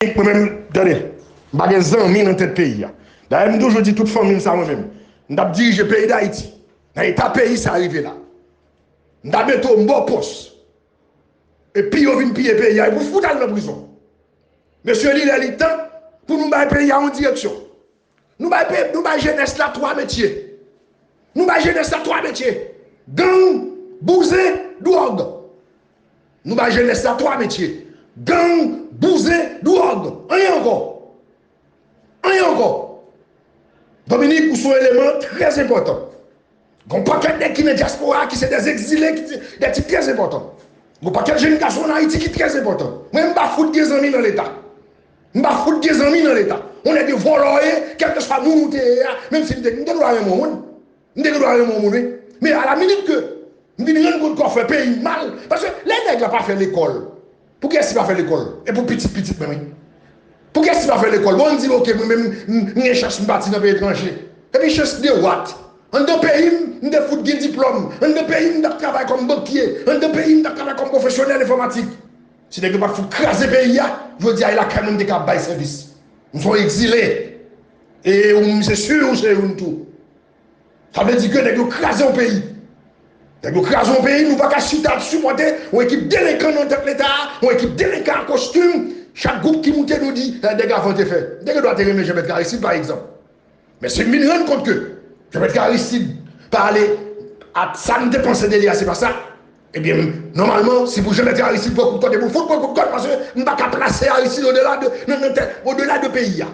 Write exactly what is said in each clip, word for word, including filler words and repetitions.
Mwen menm, tande, m pa gen zanmi nan tèt peyi a. Dayè, m toujou di tout fanmi m sa, mwen menm, m t ap dirije peyi Dayiti. Nan eta peyi sa rive la, m ta mete w m ba w pòs. Epi yo vin piye peyi a, epi w fout al nan prizon. Mesye, li lè li tan pou nou bay peyi a yon direksyon. Nou bay, pe- nou bay jenès la twa metye. Nou bay jenès la twa metye. Gang, bouzen, dwòg. Nou bay jenès la twa metye. Gang, bouzen, dwòg. Anyen ankò. Anyen ankò. Dominique, ou se yon eleman trè enpòtan. Gon pakèt nèg ki nan dyaspora a, ki se dè egzile, ki se dè tip trè enpòtan. Gon pakèt jenn gason an Ayiti ki trè enpòtan. Mwen, m pa fout gen zanmi nan Leta. M pa fout gen zanmi nan Leta. Yon nèg vòlò ye, kèlkeswa moun ou te ye a, menm si m te, m te dwa renmen yon moun. M te gen dwa renmen yon moun, wi. Men a la minit ke m vin rann kont ke w ap fè peyi m mal, paske lè nèg la pa fè lekòl, pou kiyès li pa fè lekòl? E pou pitit pitit mwen, wi. Pou kiyès li pa fè lekòl? Bon, m di, oke, mwen menm, m, m gen chans, m pati nan peyi etranje. Epi chans de what? Anndan peyi m, m te fout gen diplòm. Anndan peyi m, m t ap travay kòm bankye. Anndan peyi m, m t ap travay kòm pwofesyonèl enfòmatik. Si nèg yo pa t fout kraze peyi a, jodi a, e lakay mwen m te ka ap bay sèvis. M se yon egzile. E ou, m se si ou se youn tou. Sa vle di ke nèg yo kraze yon peyi. Nèg yo kraze yon peyi, nou pa ka chita ap sipòte yon ekip delenkan nan tèt Leta a, yon ekip delenkan a kostim. Chak gwoup ki moute, nou di, eh, Dègavan te fè. M te gen dwa te renmen Jean Bertrand Aristide, pa egzanp. Men si m vin rann kont ke Jean Bertrand Aristide pa ale ak sa m te panse de li a, se pa sa, ebyen, nòmalman, si pou Jean Bertrand Aristide pran kout kòd, e pou l fout pran kout kòd, paske m pa ka plase Aristide odela de, nan, nan tèt, odela de peyi a.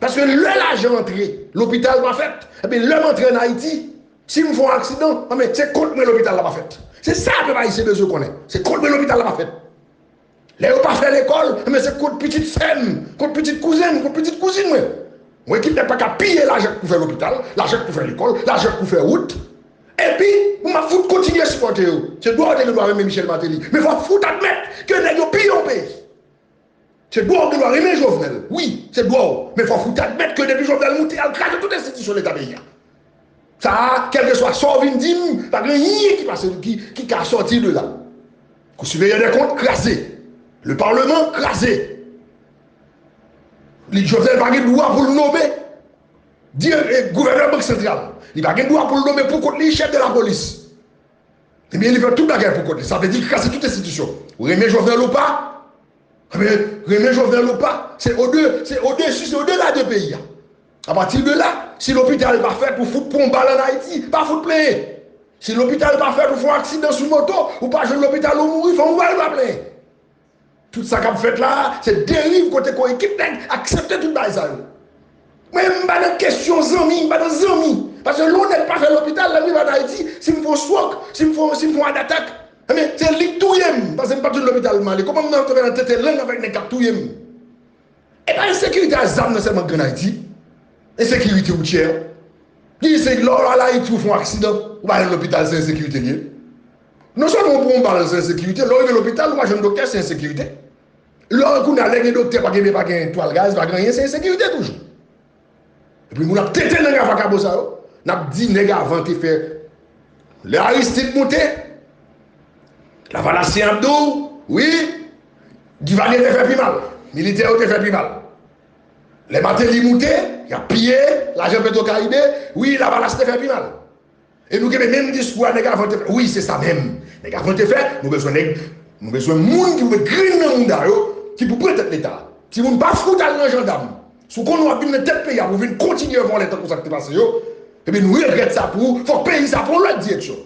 Paske lè lajan antre, lopital pa fèt. Ebyen, lè m antre ann Ayiti, si m fè yon aksidan, anben, se kont mwen lopital la pa fèt. Se sa pèp ayisyen bezwen konnen. Se kont mwen lopital la pa fèt. Lè yo pa fè lekòl, enben se kont pitit sè m, kont pitit kouzen m, kont pitit kouzin mwen. Yon ekip nèg pa ka piye lajan k pou fè lopital, lajan k pou fè lekòl, lajan k pou fè wout. Epi, pou m ap fout kontinye sipòte yo. Se dwa w te gen dwa renmen Michel Martelly. Men fò w fout admèt ke nèg yo piye yon peyi. Se dwa w gen dwa renmen Jovenel. Wi, se dwa w. Men fò w fout admèt ke depi Jovenel moute, al kraze tout enstitisyon Leta peyi a. Sa a, kèlkeswa sa w vin di m, pa gen anyen ki pase, ki, ki ka sòti de la. Cour supérieure des comptes kraze. Le Parlement kraze. Li, Jovenel pa gen dwa pou l nonmen di, eh, gouvènè Bank Santral. Li pa gen dwa pou l nonmen pou kont li chèf de lapolis. Ebyen, li fè tout bagay pou kont li. Sa vle di kraze tout enstitisyon. Ou renmen Jovenel ou pa, Ebyen, renmen Jovenel ou pa, se ode, se odesi, se odela de peyi a. Apati de la, si lopital pa fèt, ou fout pran yon bal ann Ayiti, pa fout plenyen. Si lopital pa fèt, ou fè yon aksidan sou moto, ou pa jwenn lopital, ou mouri, fanmi w pa plenyen. Tout sa k ap fèt la a, se deriv kote ke ekip nèg aksepte tout bagay sa yo. Mwen, m pa nan kesyon zanmi, m pa nan zanmi. Paske lè yon nèg pa fè lopital, lè m rive ann Ayiti, si m fè yon swòk, si m fè, si m fè yon adatak, ebyen, se li k touye m, paske m pa t jwenn lopital m ale. Kòman m nan antre nan tete lang avèk nèg k ap touye m? E pa ensekirite a zam nan sèlman k gen ann Ayiti. Ensekirite woutyè. Ki se lè w al Ayiti, ou fè yon aksidan, ou pa jwenn lopital, se ensekirite l ye. Non sèlman ou pran yon bal, se ensekirite, lè w rive lopital, ou pa jwenn doktè, se ensekirite. Lè w kounye a, lè gen doktè, pa gen, pa gen twal gaz, pa gen anyen, se ensekirite toujou. Epi moun ap tete nan vakabon sa yo, n ap di nèg avan te fè. Lè Aristide moute, Lavalasyen ap di w, wi, Duvalier te fè pi mal. Militè yo te fè pi mal. Lè Martelly moute, y ap piye lajan Petro Caribe, wi, Lavalas te fè pi mal. E nou kenbe menm diskou a nèg avan te fè. Wi, se sa menm. Nèg avan te fè, nou bezwen nèg, nou bezwen moun ki pou met grenn nan mouda yo, ki pou pran tèt Leta. Timoun pa fout al nan jandam. Si w konnen w ap vin nan tèt peyi a pou w vin kontinye vòlè tankou sa k te pase yo, ebyen nou regrèt sa pou ou, fòk peyi sa pran yon lòt direksyon.